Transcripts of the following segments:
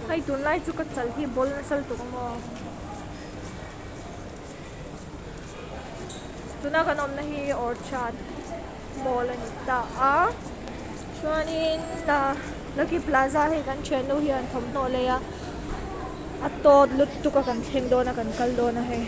Hei tunlai chu ka chal hi bawl nasa lutuk a maw. Tuna kan awmna hi Orchard Mall a ni ta a chuanin ah Lucky Plaza hei kan thiannu hian thawmhnaw lei a a tawt lutuk a kan thleng dawn a kan kal dawn a hei.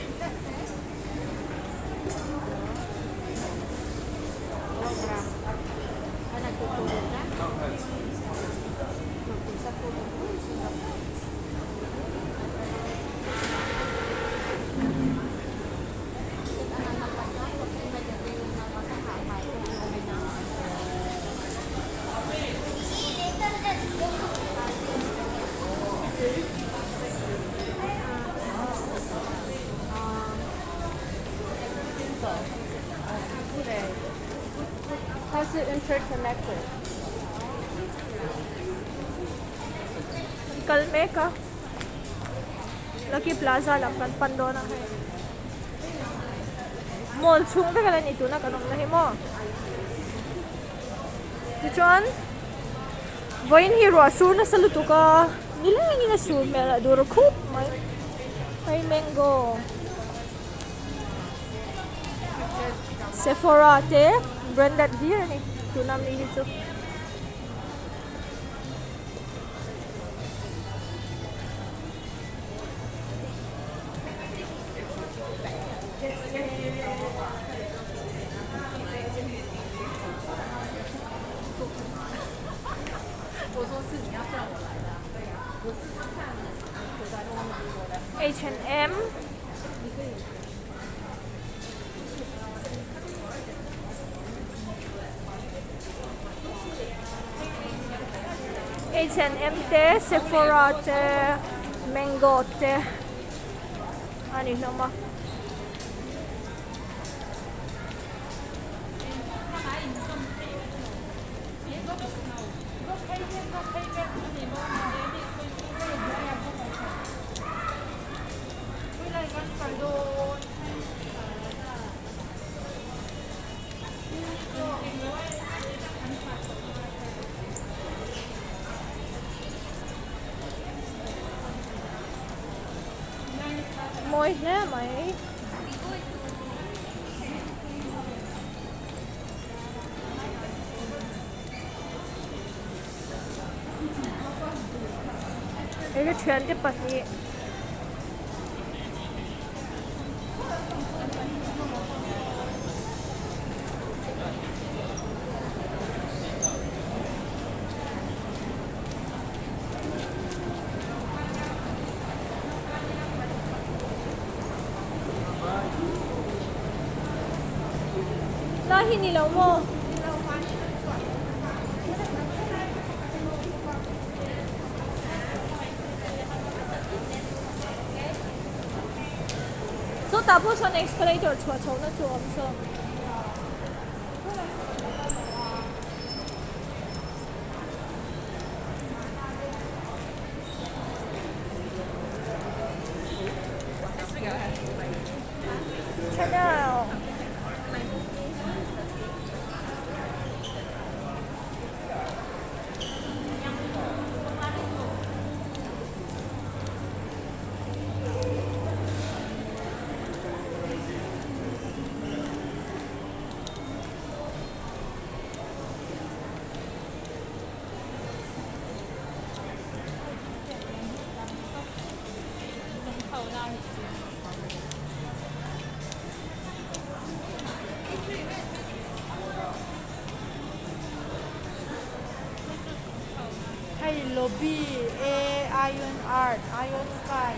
Kal mek a Lucky Plaza lam kan pan dawn a hei mall chhung vek a la ni tuna kan awmna hi maw tichuan vawiin hi ruah sur nasa lutuk a nilengin a sur hmel a dur khup mai hei mango Sephora te branded hlir a ni tuna mi hi chu. H and M H and M te Sephora te Mango te a ni hlawm a. Mawi hle mai. Hei ka thiante pahnih. Lai hi ni lo maw? Chutah pawh chuan escalator chhuah chhohna chu a awm saw. Chanel. Hei lobby A ion art ion sky.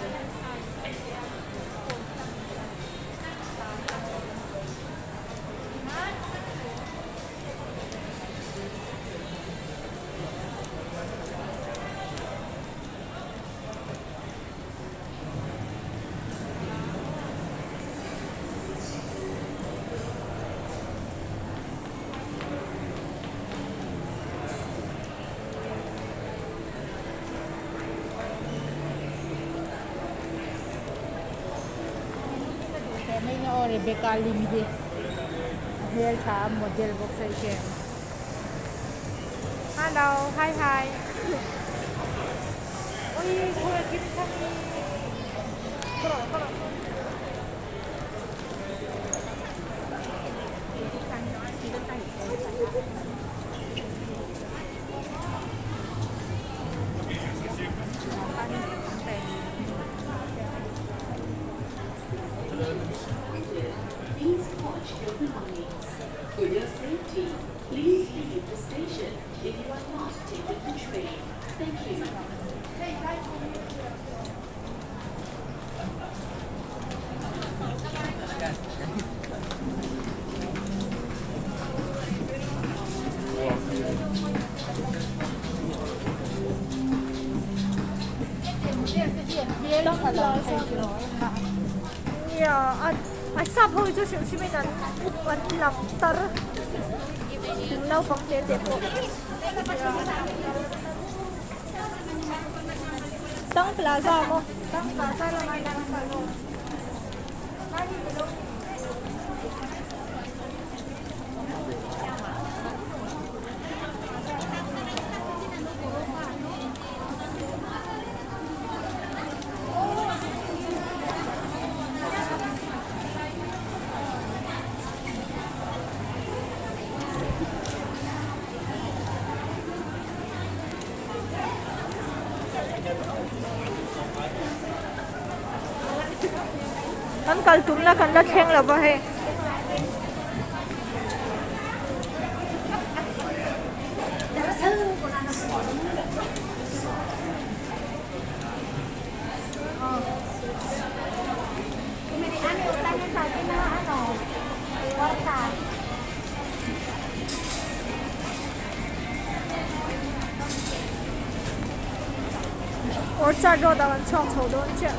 Rebecca Lim hi a hmeltha a model bawk sawi kem hello hi hi. Nia a sap ho hi chu hrim hrim in an an lam tar naupang te te pawh. Tang Plaza maw? Tang Plaza lamah hian an kal aw. Kan kal tumna kan la thleng lo va hei. Orchard Road ah kan chhuak chho dawn chiah.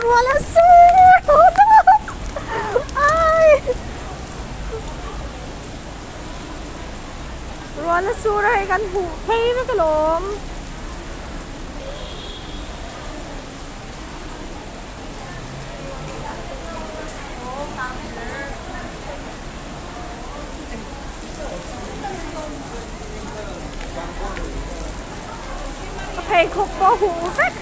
Rual a sur ai Rual a sur a hei kan hmuh phei vek alawm. A pheikhawk pawh a huh vek.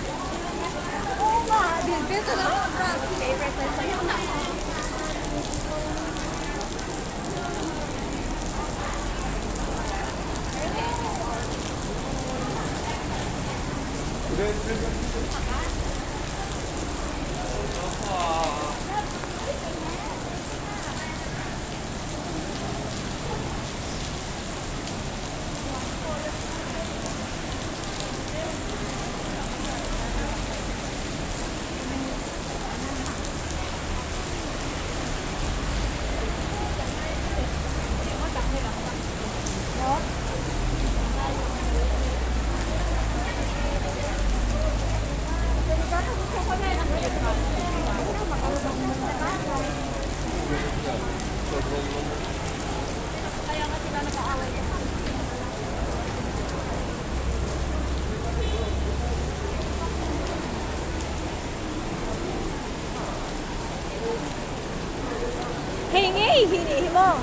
Hei ngei hi nih hi maw?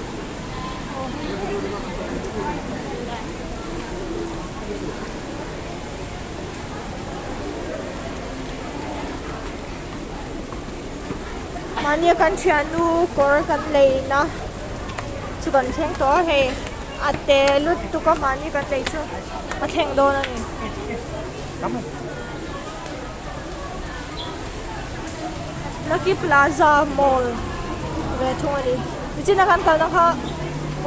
Mahnia kan thiannu kawr kan leina chu kan thleng tawh a hei a te lutuk a mahni kan lei chu a thleng dawn a ni. Lucky Plaza Mall ve thung a ni. Nichina kan kalna kha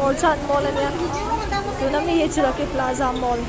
Orchard Mall a nia tuna mi hi chu Lucky Plaza Mall.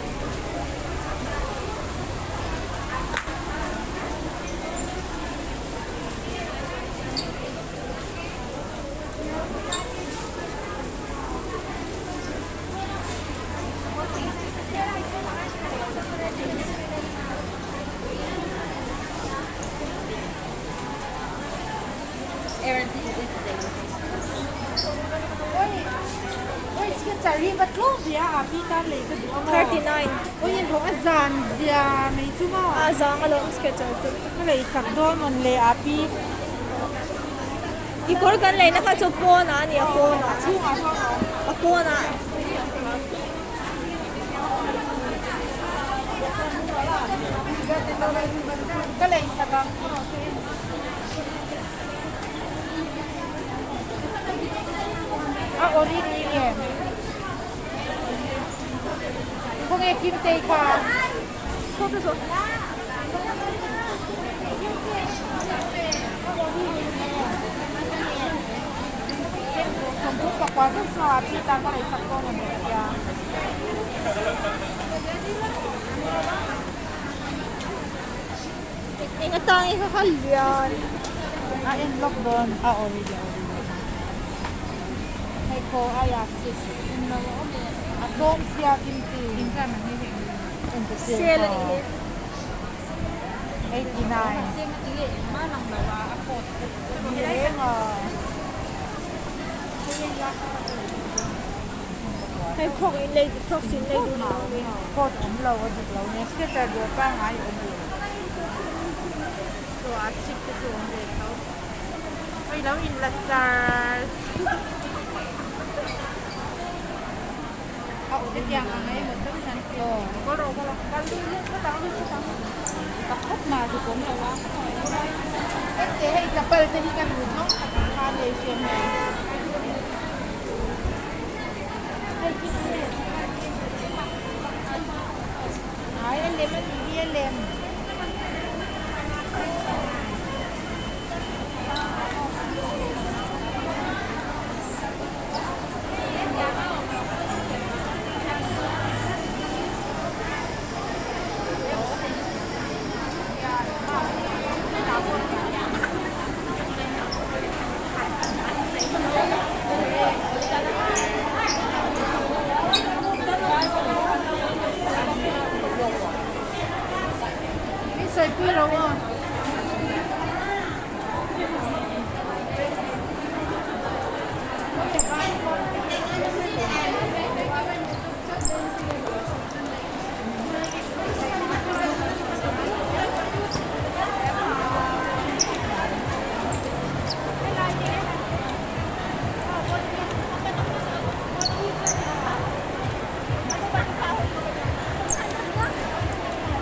A zang alawm sketcher chu. I kawr kan leina kha chu pawnah a ni a pawnah a pawnah. Eng atang hi kha kha lian. A en lawk dawn a ori leh ori lo. Hei khaw aia sis a tlawm sia kimchi. Sale a nih hi. 89. Ni reng a. Hei frog in lei frog in lei duh ni awm e. Coat awm lo a dik lo nia sweater dawr pangngai awm lo. Chaw a chhip te chu awm ve tho. Hei lo in la char. A awm hetiang ang emaw chu hian aw kal rawh kal rawh kal lui lui khawt ang lui khawt ang pakhat mah zuk awm lo a. Hete hei chapal te hi ka duh zawng tak ang kha lei hriam hei. Hei khi chu ai a lem a nih hi a lem. Min sawipui lo aw.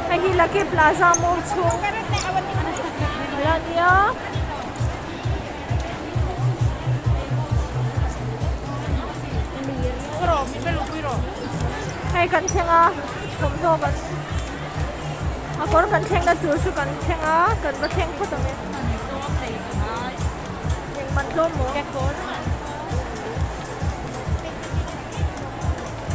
Hei hi Lucky Plaza mall chhung a nia. Hei kan thleng a thawmhnaw kan a kawr kan thleng na tur chu kan thleng a kan va thleng phawt ang e. Eng man tlawm maw?